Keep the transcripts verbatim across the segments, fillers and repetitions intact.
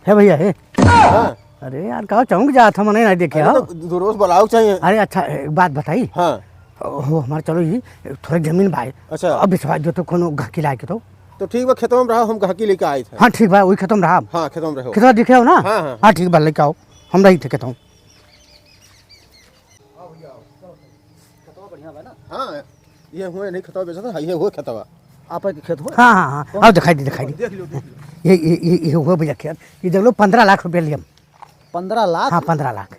हे भइया, हे। हाँ। अरे यार, कहाँ चौंक जात ह, मने नाहीं देखे अरे हो। तो दोस्त बुलाओ चाहिए। अरे अच्छा, एक बात बताई। हाँ। हो, हमार चलो ई थोड़ा जमीन बाय। अच्छा। अब बिसवा जो तो कोनो गहकी लाए के तो। तो ठीक बा, खेतवा में रहो, हम गहकी लेके आइत है। हाँ, ठीक बा, वही खेतवा में रहा। हाँ, खेतवा में रहो। खेतवा देखे हो ना? हाँ, हाँ। हाँ, ठीक बा, लेके आओ, हम रही थे खेतवा। खेतवा बढ़िया बा ना? हाँ, ये हुए नहीं खेतवा बेचत है, ये हुए खेतवा। आप के खेत हुए? हाँ, हाँ, हाँ। कौन? आओ, दिखाई दी, दिखाई दी। देख लो, देख लो। ये, ये, ये, ये हुए भइया खेत, ये देख लो, पन्द्रह लाख रुपया लियम। पन्द्रह लाख? हाँ, पन्द्रह लाख।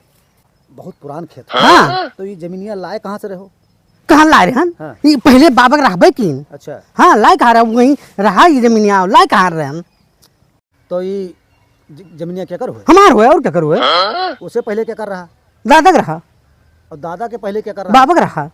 बहुत पुरान खेत है। हाँ। तो ये जमीनिया लाए कहाँ से रहो? कहाँ लाए रहन? हाँ। ये पहले बाबा के रहबे कीन। अच्छा। हाँ, लाए कहाँ रहा, वहीं रहा ये जमीनिया, लाए कहाँ रहन? तो ई ज-, जमीनिया केकर हुए? हमार हुए, और केकर हुए? उससे पहले केकर रहा? दादा के रहा। और दादा के पहले केकर रहा? बाबा के रहा।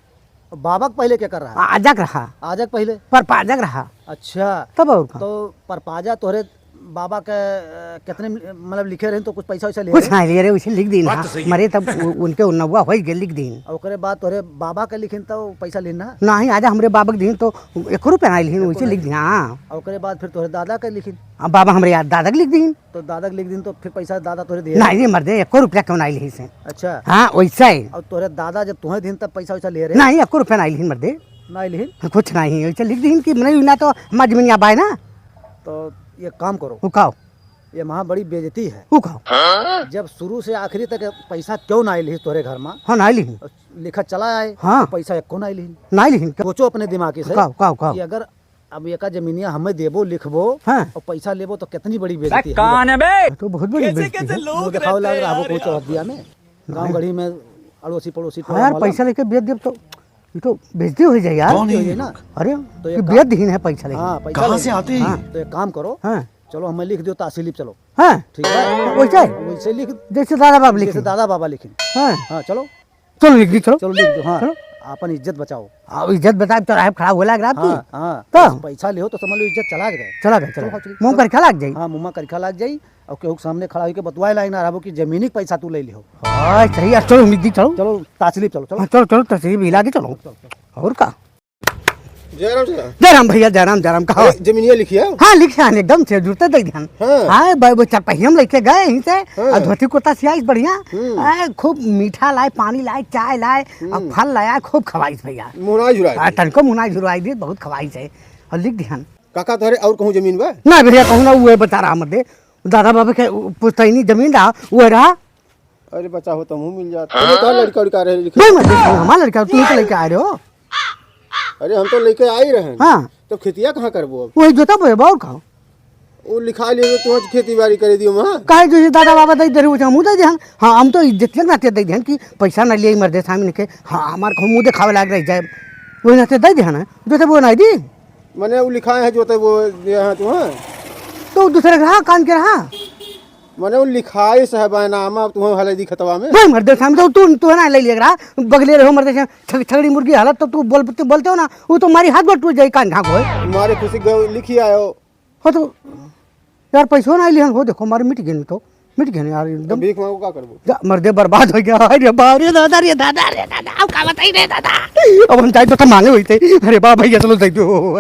और बाबा के पहले केकर रहा? आजा के रहा। आजा के पहले? परपाजा के रहा। अच्छा। तब और का? तो परपाजा तोहरे बाबा के, अ, कितने, मतलब, लिखे रहे तो कुछ पैसा वैसा लिए कुछ रहे? ना लिए रहे, वैसे लिख दीन, बात हाँ। तो सही है। मरे तब उ-, उनके नौवा होई गए, लिख दीन। और ओकरे बाद तोहरे बाबा के लिखिन तो पैसा लेना? नहीं, आजा हमरे बाबा के दीन तो एको रुपया नहीं लिखिन, एको वैसे नहीं लिख दीन, हाँ। और ओकरे बाद फिर तोहरे दादा के लिखिन? हाँ, बाबा हमरे यार दादा के लिख दीन। तो दादा के लिख दीन तो फिर पैसा दादा तोहरे दिए? नहीं रे मर्दे, एको रुपया क्यों नहीं लिखिन से। अच्छा। हाँ, वैसे ही। और तोहरे दादा जब तुम्हें दिन तब पैसा वैसा ले रहे? नहीं, एको रुपया नहीं लिखिन मर्दे। नहीं लिखिन? कुछ नहीं, वैसे लिख दीन कि नहीं ना तो हमार जमीनिया बाय ना। तो ये काम करो। वो काओ? ये वहाँ बड़ी बेइज्जती है। वो काओ? जब शुरू से आखिरी तक पैसा क्यों नहीं लिखिन तोहरे घर में? हाँ, नहीं लिखिन। और लिखा चला आए, हाँ। तो पैसा एको नहीं लिखिन। नहीं लिखिन। सोचो अपने दिमाग से काओ, काओ, काओ? कि अगर अब एका जमीनिया हमें देबो, लिखबो हाँ। और पैसा लेबो तो कितनी बड़ी बेइज्जती है। कौन है बे? ये तो बहुत बड़ी कैसे, बेइज्जती कैसे है। लोग मुँह दिखावे रहते लाग हैं रहा यार, कुछ यहाँ। दिया में। गाँव गढ़ी में अड़ोसी पड़ोसी हाँ टोला यार, मोहल्ला पैसा में। लेके बेच देब तो ये तो बेइज्जती हो जाए यार। कौन है ये ना? अरे, तो ये ये काम बेच दीन है पैसा लेके। हाँ, पैसा कहाँ लेके। से आते हैं? हाँ। तो एक काम करो। हाँ। चलो, हमें लिख दो तहसील, चलो। हाँ। ठीक है? वैसे? वैसे लिख। जैसे दादा बाबा लिखे। जैसे दादा बाबा लिखे। हाँ। हाँ, चलो। चलो लिख दी, चलो। चलो लिख दो, हाँ। चलो। आपन इज्जत बचाओ। अब इज्जत बचाए तो राहे खड़ा होला ग्राम की। हाँ, हाँ। तो? पैसा लिहो तो समझ लो इज्जत चला गए। चला गए, चला चलो, गए। हाँ, चलो। मुँह करिखा लाग जाई। हाँ, मुँह करिखा लाग जाई। और केहू के सामने खड़ा होके बतवाए लायक ना रहबो कि जमीनी के पैसा तू ले लिहो। हाँ, सही है, चलो लिख दी, चलो। चलो, तहसील चलो, चलो। हाँ, चलो, चलो, तहसील हिला दी, चलो। चलो, चलो। और का? जयराम जी। जयराम भइया, जयराम, जयराम, कहा? अरे, जमीनिया लिखिया? हाँ, लिखिया, एकदम से जुड़ते दे ध्यान। हाँ। हाँ, ब-, ब-, चार पहिया में लेके गए यहीं से, हाँ। और धोती कुर्ता सियाइस बढ़िया। हम्म। आ, खूब मीठा लाए, पानी लाए, चाय लाए, और हम्म। फल लाया, खूब खवाइस भइया। मुहनाई झुराई आ, दी। तनको मुहनाई झुराई दी, बहुत खवाइस है। और लिख ध्यान। काका, तोहरे और कहूँ जमीन बा? ना भइया, कहूँ ना, वो बता रहा मत दे। दादा बाबा के पुश्तैनी जमीन रहा, वो रहा। अरे बच्चा हो, तुमहू मिल जात। तुम तो लड़का उड़का रहे लिखे। नहीं, मत देखो, हमारा लड़का, तुम तो लेके आ रहे हो। अरे हम तो लेके आ ही रहे हैं। हाँ। तो खेतिया कहाँ करबो अब? वही जोता बोए, और का? वो लिखा लिए तो तुम खेती बाड़ी करे दियो वहाँ। काहे जो ये दादा बाबा दे दे रहे, वो हमहू दे दे हन। हाँ, हम तो इज्जत के नाते दे दे हन कि पैसा ना लिए मर्दे सामने के। हाँ, हमार को मुँह दिखावे लाग रह जाए। वही नाते दे दे हन, जोते बोए ना दी। मने वो लिखाए हैं जोते बोए यहाँ तो, हाँ। तो दूसरे के रहा, कान के रहा। मने वो लिखाई साहबानामा तुम्हें हले दी खतवा में। भाई मर्दे सामने तो तू, तू ना ले लिया रहा, बगले रहो मर्दे से, छग-, छगड़ी मुर्गी हालत तो तू बोल, तू बोलते हो ना, वो तो मारी हाथ गोड़ टूट जाई, कान घाघ होए। मारे खुशी गौ लिखी आयो। हाँ तो यार पैसो ना लिहन हो, देखो मारे मिट गए तो, मिट गए यार एकदम। भीख मांगो का करबो? जा, मर्दे बर्बाद हो गया। अरे बाप रे दादा, रे दादा, रे दादा, अब का बताई रे दादा। अब हम जाए तो, तो मांगे होते। अरे बाप भैया चलो दे दो।